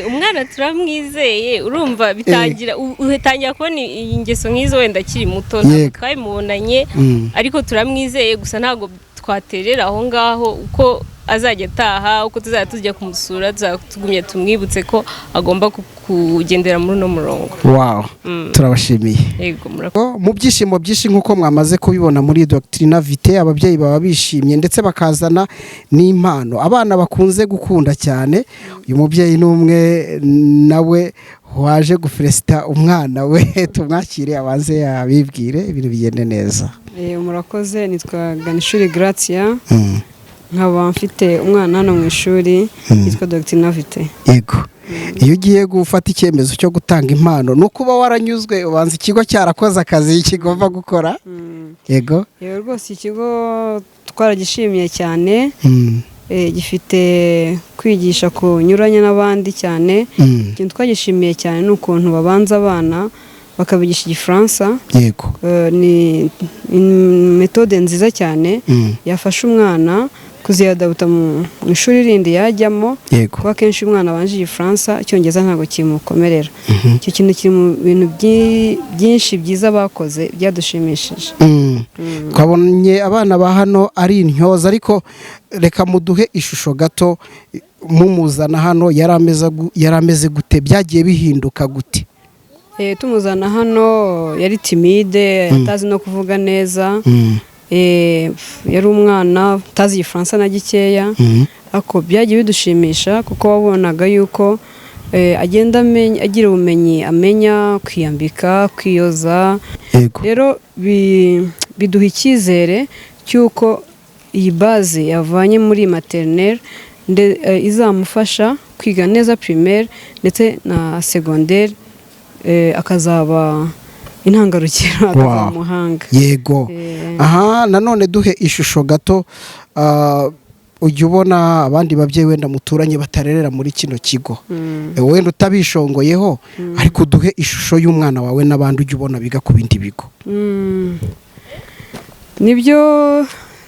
S7: Umwana turamwizeye. Urumva bitangira, utangira kubona iyi ngeso nk'izo wenda akiri muto, ntabwo twabimubonanye, ariko turamwizeye. Gusa ntabwo twaterera aho ngaho, uko azajya ataha, uko tuzajya tujya kumusura, tuzajya tugumye tumwibutse ko agomba kugendera muri uno murongo.
S6: Turabashimiye.
S7: Yego, murakoze.
S6: Mu byishimo byinshi, nk'uko mwamaze kubibona muri Doctrina Vitae, ababyeyi baba bishimye, ndetse bakazana n'impano abana bakunze gukunda cyane. Uyu mubyeyi ni umwe nawe waje gufelicita umwana we. Tumwakire, abanze yabibwire, ibintu bigende neza.
S8: Murakoze, nitwa Ganishuri Gratia, nkaba mfite umwana hano mu ishuri yitwa Doctrina Vitae.
S6: Yego, iyo ugiye gufata icyemezo cyo gutanga impano, ni ukuba waranyuzwe, ubanza ikigo cyarakoze akazi kigomba gukora. Yego.
S8: Yego rwose, ikigo twaragishimiye cyane. Gifite kwigisha kunyuranye n'abandi cyane. Ikintu twagishimiye cyane ni ukuntu babanza abana bakabigisha Igifaransa. Ni méthode nziza cyane yafasha umwana kuziyadabuta mu ishuri rindi yajyamo, kuko akenshi umwana abanje Igifaransa, Icyongereza ntabwo kimukomerera. Icyo kintu kiri mu bintu byinshi byiza bakoze byadushimishije.
S6: Twabonye abana ba hano ari intyoza, ariko reka muduhe ishusho gato. Mumuzana hano yari ameze gute? Byagiye bihinduka gute?
S8: Tumuzana hano yari timide, atazi no kuvuga neza. Yari umwana utazi Igifaransa na gikeya, ariko byagiye bidushimisha kuko wabonaga yuko agenda agira ubumenyi, amenya kwiyambika, kwiyoza. Rero biduha icyizere cy'uko iyi base yavanye muri maternelle izamufasha kwiga neza primaire ndetse na secondaire, akazaba intangarugero, akazaba umuhanga.
S6: Aha nanone duhe ishusho gato. Ujya ubona abandi babyeyi wenda muturanye batarerera muri kino kigo, wenda utabishongoyeho, ariko duhe ishusho y'umwana wawe n'abandi ujya ubona biga ku bindi bigo.
S8: Nibyo,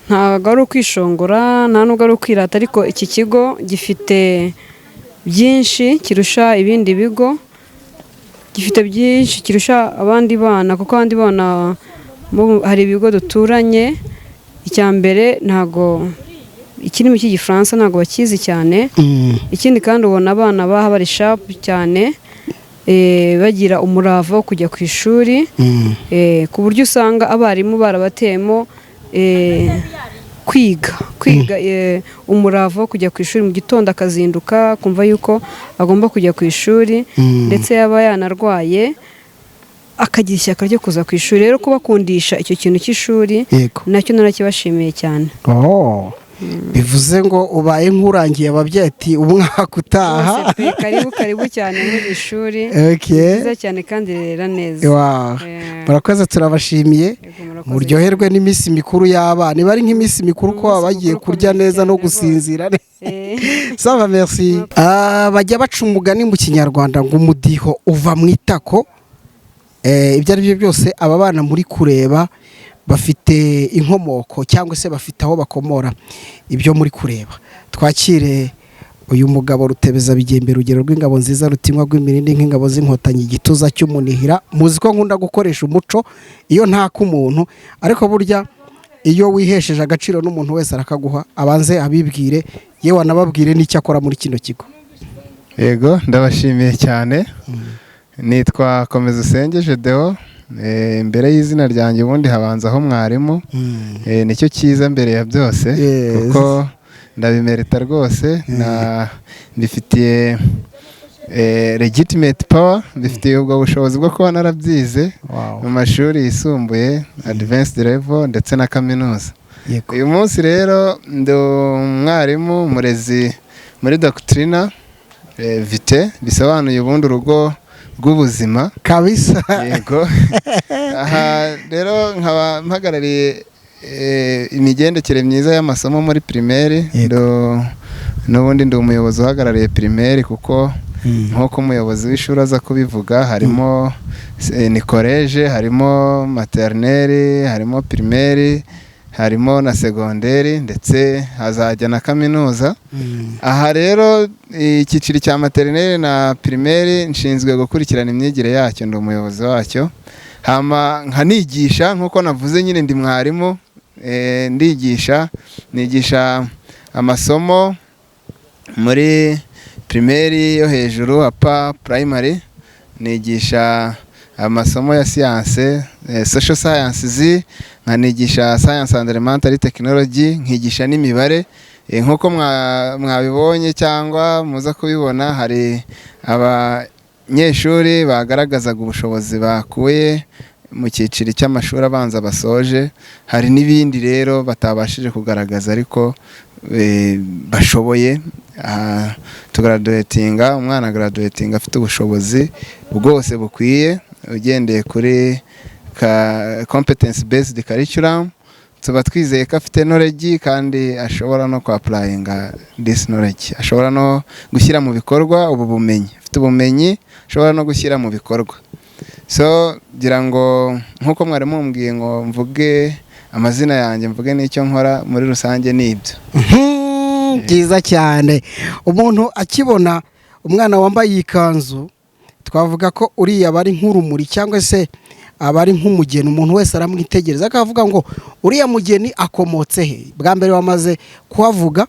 S8: ntabwo ari ukwishongora, nta nubwo ari ukwirata, ariko iki kigo gifite byinshi kirusha ibindi bigo, gifite byinshi kirusha abandi bana, kuko abandi bana hari ibigo duturanye. Icya mbere, ntabwo ikirimi cy'Igifaransa ntabwo bakizi cyane. Ikindi kandi, ubona abana baha bari sharp cyane, bagira umurava wo kujya ku ishuri, ku buryo usanga abarimu barabateyemo kwiga, umurava wo kujya ku ishuri mu gitondo, akazinduka akumva yuko agomba kujya ku ishuri, ndetse yaba yanarwaye akagira ishyaka ryo kuza ku ishuri. Rero kubakundisha icyo kintu cy'ishuri, nacyo narakibashimiye cyane.
S6: Oh. Bivuze ngo ubaye nk'urangiye ababyeyi ati umwaka utaha.
S8: Rwose pe, karibu karibu cyane muri iri shuri. Ni ryiza cyane kandi rirera neza.
S6: Wow. Murakoze, turabashimiye.
S8: Murakoze.
S6: Muryoherwe n'iminsi mikuru y'abana, iba ari nk'iminsi mikuru ko baba bagiye kurya neza no gusinzira. Ça va, merci. Bajya baca umugani mu Kinyarwanda ngo umudiho uva mu itako. Ibyo ari byo byose, aba bana muri kureba bafite inkomoko cyangwa se bafite aho bakomora ibyo muri kureba. Twakire uyu mugabo Rutebeza Bigembe, rugero rw'ingabo nziza, rutinywa rw'imirindi nk'ingabo z'Inkotanyi, igituza cy'umunihira. Muzi ko nkunda gukoresha umuco iyo ntaka umuntu, ariko burya iyo wihesheje agaciro n'umuntu wese arakaguha. Abanze abibwire, yewe anababwire n'icyo akora muri kino kigo.
S3: Yego, ndabashimiye cyane. Nitwa Komeza Usenge Gedeo. Mbere y'izina ryanjye ubundi habanzaho mwarimu. Nicyo cyiza mbere ya byose, kuko ndabimerita rwose, na mbifitiye legitimate power, mbifitiye ubwo bushobozi bwo kuba narabyize mu mashuri yisumbuye, advanced level, ndetse na kaminuza. Uyu munsi rero ndi umwarimu umurezi muri Doctrina Vitae, bisobanuye ubundi urugo rw'ubuzima. Yego. Aha rero nkaba mpagarariye imigendekere myiza y'amasomo muri primaire. N'ubundi ndi umuyobozi uhagarariye primaire, kuko nk'uko umuyobozi w'ishuri aza kubivuga, harimo ni collège, harimo maternelle, harimo primaire, harimo na secondaire, ndetse hazajya na kaminuza. Aha rero icyiciro cya maternelle na primaire nshinzwe gukurikirana imyigire yacyo, ndi umuyobozi wacyo, hama nkanigisha. Nk'uko navuze nyine, ndi mwarimu, ndigisha, nigisha amasomo muri primaire yo hejuru, upper primary, nigisha amasomo ya siyanse, social sciences, nkanigisha science and elementary technology, nkigisha n'imibare. Nk'uko mwabibonye cyangwa muza kubibona, hari abanyeshuri bagaragazaga ubushobozi bakuye mu cyiciro cy'amashuri abanza basoje. Hari n'ibindi rero batabashije kugaragaza ariko bashoboye. Tugraduatinga, umwana graduatinga afite ubushobozi bwose bukwiye ugendeye kuri ka competence based curriculum. Tuba twizeye ko afite knowledge kandi ashobora no kwapplyinga this knowledge, ashobora no gushyira mu bikorwa ubu bumenyi. Afite ubumenyi ashobora no gushyira mu bikorwa. So ngira ngo nk'uko mwari mumbwiye ngo mvuge amazina yanjye, mvuge n'icyo nkora muri rusange, ni ibyo.
S6: Byiza cyane. Umuntu akibona umwana wambaye iyi kanzu, twavuga ko uriya aba ari nk'urumuri cyangwa se aba ari nk'umugeni. Umuntu wese aramwitegereza akavuga ngo uriya mugeni akomotse he? Bwa mbere wamaze kuhavuga,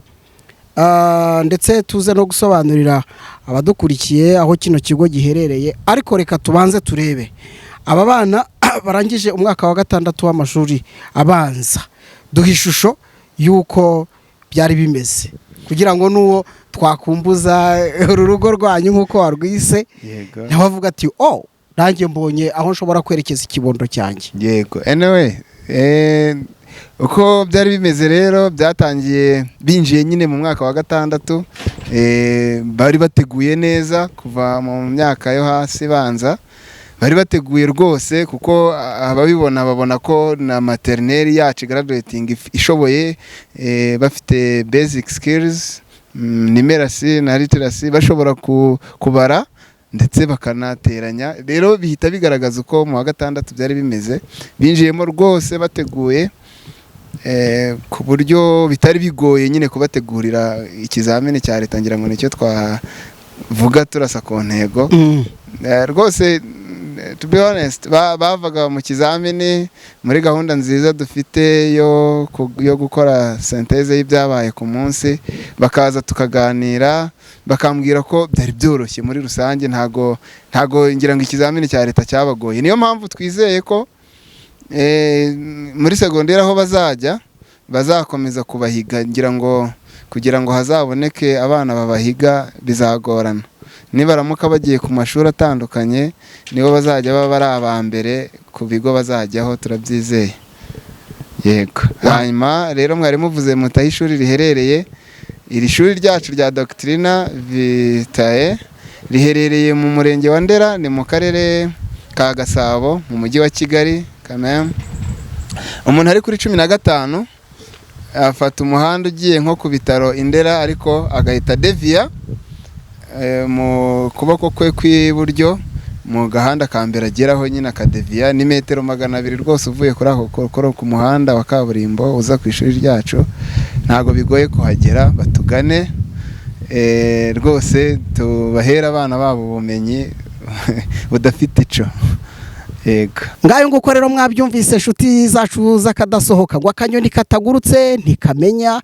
S6: ndetse tuze no gusobanurira abadukurikiye aho kino kigo giherereye. Ariko reka tubanze turebe aba bana barangije umwaka wa gatandatu w'amashuri abanza, duha ishusho y'uko byari bimeze, kugira ngo n'uwo twakumbuza uru rugo rwanyu nk'uko warwise, nawe avuga ati: "Oh, nanjye mbonye aho nshobora kwerekeza ikibondo cyanjye."
S3: Yego, anyway, uko byari bimeze rero, byatangiye binjiye nyine mu mwaka wa gatandatu, bari bateguye neza kuva mu myaka yo hasi banza. Bari bateguye rwose, kuko ababibona babona ko na maternelle yacu graduating ishoboye, bafite basic skills, numeracy na literacy, bashobora kubara ndetse bakanateranya. Rero bihita bigaragaza uko mu wa gatandatu byari bimeze. Binjiyemo rwose bateguye, ku buryo bitari bigoye nyine kubategurira ikizamini cya leta. Ngira ngo nicyo twavuga turasa ku ntego. Rwose to be honest, bavaga mu kizamini muri gahunda nziza dufite yo gukora synthèse y'ibyabaye ku munsi, bakaza tukaganira, bakambwira ko byari byoroshye muri rusange. Ntago ngira ngo ikizamini cya leta cyabagoye. Niyo mpamvu twizeye ko muri segonderi aho bazajya bazakomeza kubahiga. Ngira ngo kugira ngo hazaboneke abana babahiga bizagorana. Nibaramuka bagiye ku mashuri atandukanye, nibo bazajya baba ari aba mbere ku bigo bazajyaho, turabyizeye. Yego. Hanyuma rero mwari muvuze muti aho ishuri riherereye. Iri shuri ryacu rya Doctrina Vitae riherereye mu murenge wa Ndera, ni mu karere ka Gasabo, mu mujyi wa Kigali. Kameme, umuntu ari kuri 15 afata umuhanda ugiye nko ku bitaro i Ndera, ariko agahita deviya mu kuboko kwe kw'iburyo, mu gahanda ka mbere ageraho nyine akadeviya. Ni metero 200 rwose uvuye kuri ako korokoro ku muhanda wa kaburimbo uza ku ishuri ryacu. Ntabwo bigoye kuhagera. Batugane rwose, tubahera abana babo ubumenyi budafite ico. Yego.
S6: Ngayo nguko rero, mwabyumvise inshuti zacu z'akadasohoka, ngo akanyoni katagurutse ntikamenya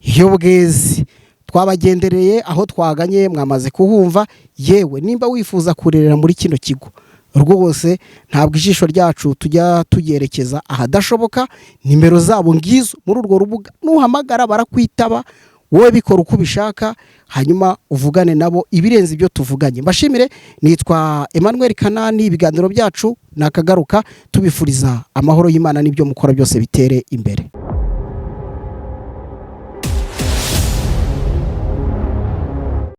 S6: iyo bweze. Twabagendereye aho twaganye, mwamaze kuhumva. Yewe, nimba wifuza kurerera muri kino kigo, rwose ntabwo ijisho ryacu tujya tugerekeza ahadashoboka. Nimero zabo ngizo muri urwo rubuga, nuhamagara barakwitaba. Wowe bikora uko ubishaka, hanyuma uvugane nabo ibirenze ibyo tuvuganye. Mbashimire, nitwa Emmanuel Kanani. Ibiganiro byacu nakagaruka, tubifuriza amahoro y'Imana n'ibyo mukora byose bitere imbere.